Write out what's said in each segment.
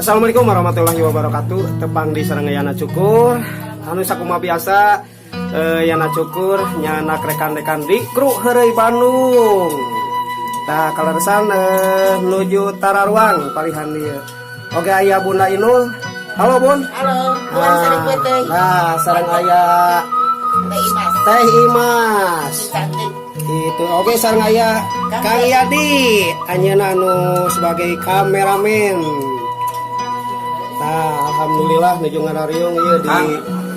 Assalamualaikum warahmatullahi wabarakatuh. Tepang deui sareng Yana Cukur. Anu sakumaha biasa, Yana Cukur nyandak rekan-rekan di kru Heureuy Bandung. Tah, kaleresan nuju Tararuang palihan dieu. Oke, aya Bunda Inul. Halo, Bun. Halo, Tuan sareng Putih. Nah, sareng aya Teh Imas. Teh Imas. Si cantik. Gitu. Oke, sareng aya Kang Yadi, anjeunna anu sebagai kameramen. Nah, alhamdulillah nuju ngarariung ieu di Kang,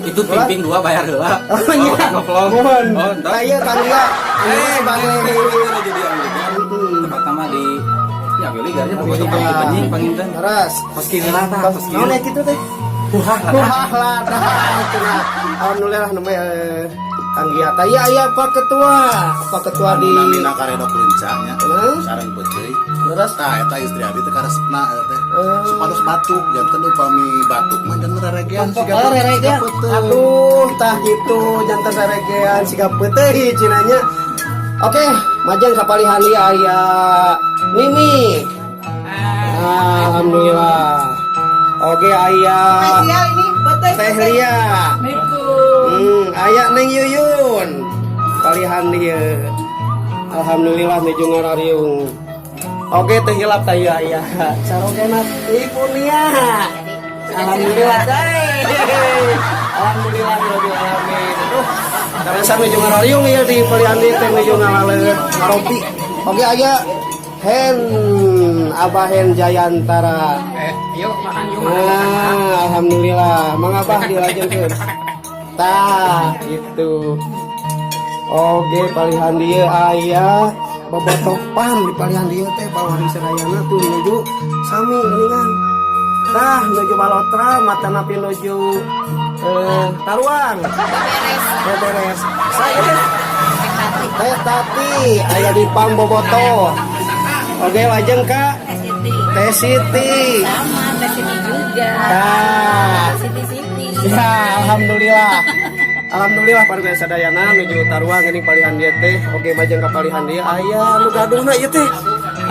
itu pimpin dua bayar heula. Oh, iya. Ngevlog. Mohon. Oh, entar. Nah, iya Kang Dia anu sebagai Jadi di Tempat nama di ya Willy garnya pokoknya Iya. pagi penting panginten. Teras. Kos kieu lah tah, kos kieu. Naon kitu teh? Huhah lah. Wah lah, tah, cenah. Alhamdulillah namanya Kang Gia. Tah, iya iya Pak Ketua. Pak Ketua di Namina karedok leunca nya. Hah? Sareng peuceuy. Terus. Tah, eta istri abi teh karesepna eta teh. Eh. Supados batuk, janten upami batuk mah janten reregean siga Oh, reregean. siga peuteung. Aduh, tah gitu janten reregean siga peuteuy cenah nya. Oke, majeng kapalihan ieu aya Mimi. Alhamdulillah. Oke, aya Spesial ini, betul. Teh Lia. Aya Neng Yuyun. Palihan dieu. Alhamdulillah nuju ngarariung. Oke, teh hilap teh aya aya. Sarogena Ibu Nia. Alhamdulillah. Alhamdulillah rabbil alamin. Aduh, kaleresan nuju ngarariung ieu di palihan dieu teh nuju ngalaleuh ngaropi. Oke, aya Hen Abah Hen Jayantara. Yuk makan yuk. Nah, alhamdulillah. Mang Abah dilajengkeun. Tah, gitu. Oke, palihan dieu aya bobotoh pam di palihan dieu teh bawah sadayana tuh menuju sami geuningan. Tah, menuju Balotra matanapi nuju Taruang. Beres. Beres. Saya Teh Tati aya di Pam Boboto. Oke, lajeng Kak Teh Siti. Teh Siti. Sama, Teh Siti juga. Tah. Siti Siti. Ya, alhamdulillah. Alhamdulillah warga sadayana nuju Taruang geuning palihan dieu teh. Oke, majeng ka palihan dieu aya anu gaduhna ieu teh.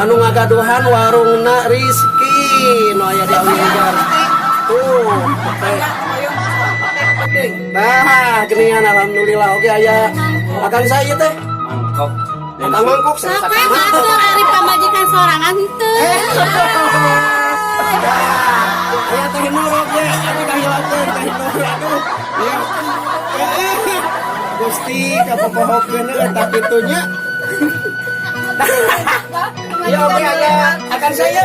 Anu ngagaduhan warungna Rizky nu aya di Awiligar. Tuh, teh. Nah, geuningan alhamdulillah. Oke, aya akan saya teh. Mangkok. Akang mangkok. Sok we ngatur ari pamajikan sorangan teu. Aya Teh Nur oge, aduh kahilakeun Teh Nur, aduh. Ya. Gusti kapopohokeun eta kitu nya. Ya oke aya akan saya.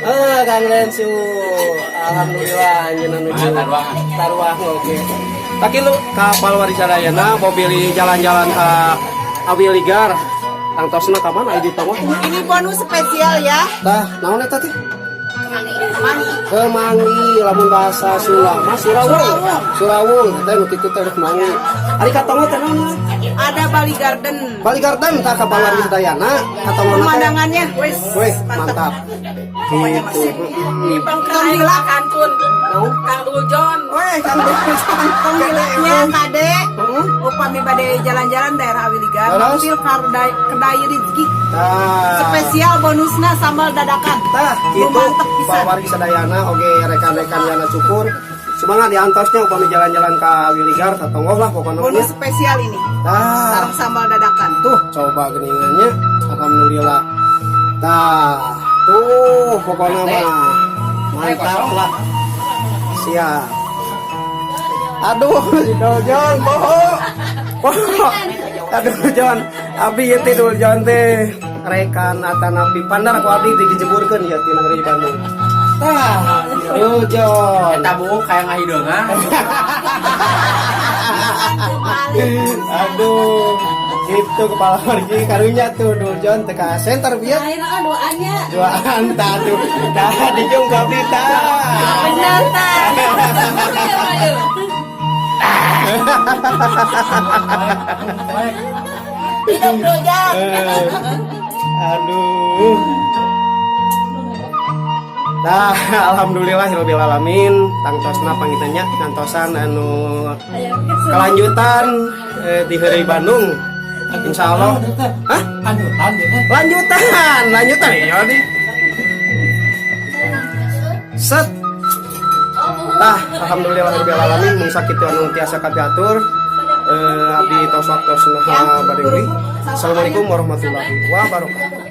Eh, Kang Lensu. Alhamdulillah anjeunna nuju Taruang. Taruang oke. Taki lu ka Palwari Sadayana mobil jalan-jalan ka Awiligar. Tangtosna ka mana di tonggoh? Ini bonus spesial ya. Tah, naon eta teh? Manggi. Kemangi lamun bahasa Sunda mah Surawung. Surawung teh nu kitu teh kemangi. Ari ka tonggoh teh naon? Ada Bali Garden. Bali Garden tah ka Palwari Sadayana ka tonggohna teh. Pemandangannya, wes, Weh, mantap. Pokoknya Gitu. masih. Heeh. Tong Kantun. Naon? Kang Duljon. Weh, Kang Duljon. Tong hilapnya kade. Heeh. Upami bade jalan-jalan daerah Awiligar, Terus? mampir kedai kedai Rizky. Tah. Spesial bonusna sambal dadakan. Tah, Nu gitu. mantep pisan. Wargi sadayana oge rekan-rekan Yana Cukur. Semangat diantosnya upami jalan-jalan ka Awiligar ka tonggoh lah pokoknya. Bonus spesial ini. Tah. Sareng sambal dadakan. Tuh, coba geningannya. Alhamdulillah. Tah, tuh pokoknya mah mantap lah. Siap. Aduh, si Doljon, poho. Poho. Aduh, Jon. Abdi ieu teh Doljon teh rekan atanapi pandar ku abdi dijeburkeun ya tina dari Bandung. Tah, Doljon. Eta buuk kayak ngahideungan. Aduh, gitu kepala wargi karunya tuh Doljon teh ka center bieu. Lain ah doanya. Duaan tah tuh. Tah dijung ku abdi tah. Bener tah. Ayo. Hidup Doljon. Aduh. Nah, alhamdulillah rabbil alamin tangtosna panginten nya ngantosan anu kelanjutan di Heureuy Bandung. Insya Allah. Hah? Lanjutan gitu. Lanjutan, lanjutan ya di. Set. Tah, alhamdulillah rabbil alamin, mung sakitu anu tiasa kapihatur. Abdi tos waktosna bade. Assalamualaikum warahmatullahi wabarakatuh.